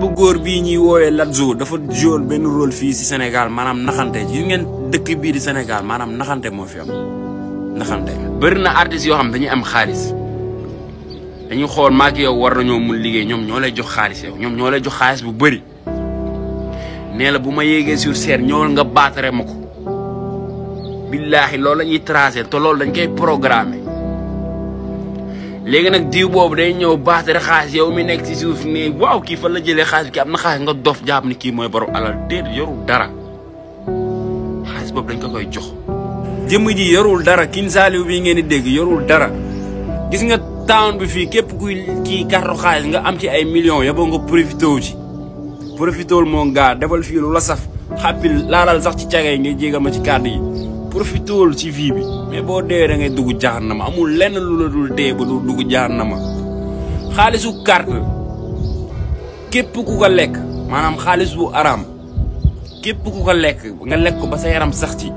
bu góor bii ñuy woowee Latzo dafa joué benn rôle fii si Sénégal maanaam naxante yi ngeen dëkk bii di Sénégal maanaam naxante moo fi am naxante. bëri na artistes yoo xam dañuy am xaalis dañuy xool maak yow war nañoo mun liggéey ñoom ñoo lay jox xaalis yow ñoom ñoo lay jox xaalis bu bëri nee la bu ma yéegee sur scène ñëwal nga baatare ma ko billaahi loolu la ñuy tracé te loolu dañ koy programmé. léegi nag diw boobu day ñëw baatare xaalis yow mi nekk ci suuf ne waaw kii fan la jëlee xaalis bi kii am na xaalis nga dof jàpp ni kii mooy borom alal déedéet yorul dara xaalis boobu dañ ko koy jox. jëmm ji yorul dara King Saliou bii ngeen di dégg yorul dara gis nga town bi fii képp kuy kii kartu xaalis nga am ci ay millions yaboo nga profité wu ci profité wul moo gaa defal fii lu la saf xàppi laalal sax ci cagay ngay jégal ma ci kàddu yi. profité wul ci vie bi mais boo deewee da ngay dugg jahannama amul lenn lu la dul dee ba du dugg jahannama xaalisu carte képp ku ko lekk maanaam xaalis bu araam képp ku ko lekk nga lekk ko ba sa yaram sax ci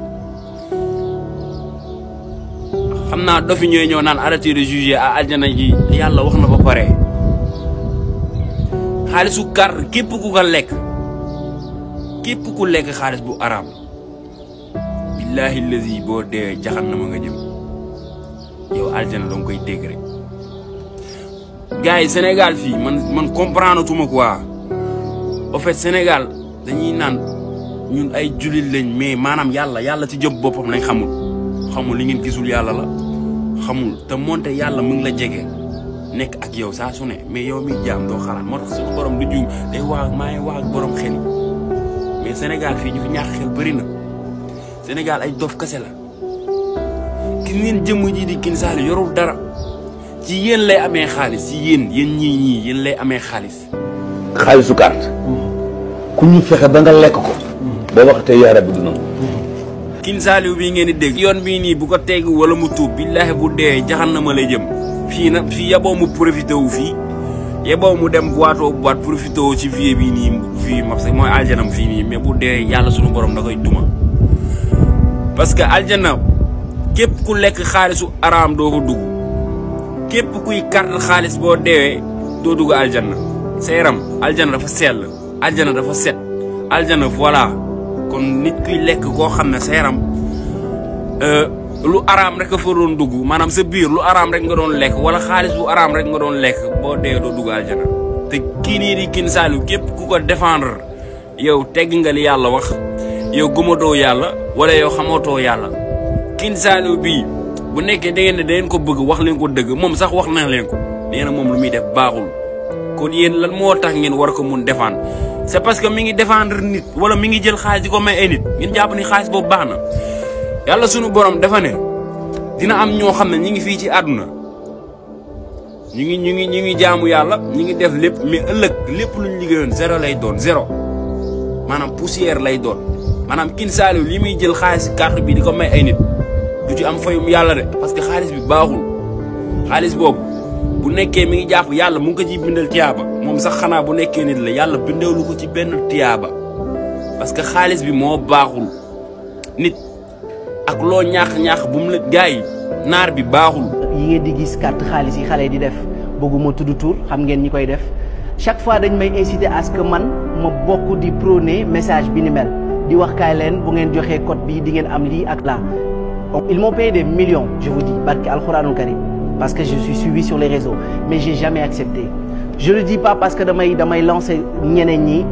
xam naa dofi ñooy ñëw naan arrêté de juger à aljana ji yàlla wax na ba pare xaalisu carte képp ku ko lekk képp ku lekk xaalis bu araam billahi lazi boo deewee jahannama nga jëm yow aljana danga koy dégg rek gars yi Sénégal fii man comprendre tuma quoi au fait Sénégal dañuy naan ñun ay jullit lañ mais maanaam yàlla ci jëm boppam lañ xamul li ngeen gisul yàlla la xamul te moonte yàlla mu ngi la jege nekk ak yow saa su ne mais yow mi jaam doo xalaat moo tax suñu borom du juum day wax maa ngi wax ak borom xel mais Sénégal fii ñu fi ñàkk xel bëri na Sénégal ay dof kase la ki ngeen jëmm ji di King Saliou yorul dara ci yéen lay amee xaalis ci yéen ñii yéen lay amee xaalis. xaalisu carte ku ñu fexe ba nga lekk ko. boo waxatee yaa rabbi du noonu. King Saliou bii ngeen di dégg yoon bii nii bu ko tegu wala mu tuub billaahi bu dee jahannama lay jëm fii yaboo mu profité wu fii yaboo mu dem boîte profité wu ci vie bii nii fii mooy aljanam fii nii mais bu dee yàlla sunu borom da koy duma. parce que aljana képp ku lekk xaalisu araam doo ko dugg képp kuy carte xaalis boo deewee doo dugg aljana sa yaram aljana dafa sell aljana dafa set aljana voilà kon nit kuy lekk koo xam ne sa yaram lu araam rek a fa doon dugg maanaam sa biir lu araam rek nga doon lekk wala xaalis bu araam rek nga doon lekk boo deewee doo dugg aljana te kii nii di King Saliou képp ku ko défendre yow tegg nga li yàlla wax yow gëmatoo yàlla wala yow xamatoo yàlla King Saliou bii bu nekkee da ngeen ko bëgg wax leen ko dëgg moom sax wax na leen ko nee na moom lu muy def baaxul kon yéen lan moo tax ngeen war ko mun défendre c'est parce que mi ngi défendre nit wala mi ngi jël xaalis di ko may ay nit ngeen jàpp ni xaalis boobu baax na yàlla sunu borom dafa ne dina am ñoo xam ne ñi ngi fii ci àdduna ñu ngi jaamu yàlla ñi ngi def lépp mais ëllëg lépp luñ liggéeyoon zéro lay doon zéro maanaam poussière lay doon maanaam King Saliou li muy jël xaalis carte bi di ko may ay nit du ci am fayum yàlla de parce que xaalis bi baaxul xaalis boobu bu nekkee mi ngi jàpp yàlla mu ngi ko ci bindal tiyaaba moom sax xanaa bu nekkee nit la yàlla bindeelu ko ci benn tiyaaba parce que xaalis bi moo baaxul nit ak loo ñaax bu mu la gars yi naar bi baaxul. yi ngeen di gis carte xaalis yi xale di def bëgguma tudd tur xam ngeen ñi koy def chaque fois dañ may inciter à ce que man ma bokk di prôner message bi ni mel di wax kaay leen bu ngeen joxee code bi di ngeen am lii ak là. Ils m'ont payé des millions, je vous dis, barke Al-Khouranul Karim, parce que je suis suivi sur les réseaux, mais j'ai jamais accepté. Je le dis pas parce que damay lancer ñeneen ñi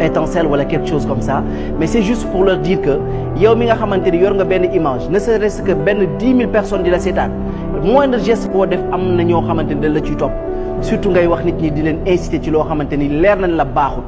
étincelle wala quelque chose comme ça, mais c'est juste pour leur dire que yow mi nga xamante ni yor nga benn image, ne serait-ce que benn 10 000 personnes di la seetaan, moindre geste boo def am na ñoo xamante ni dañ la ciy topp, surtout ngay wax nit ñi di leen inciter ci loo xamante ni leer nañ la baaxul.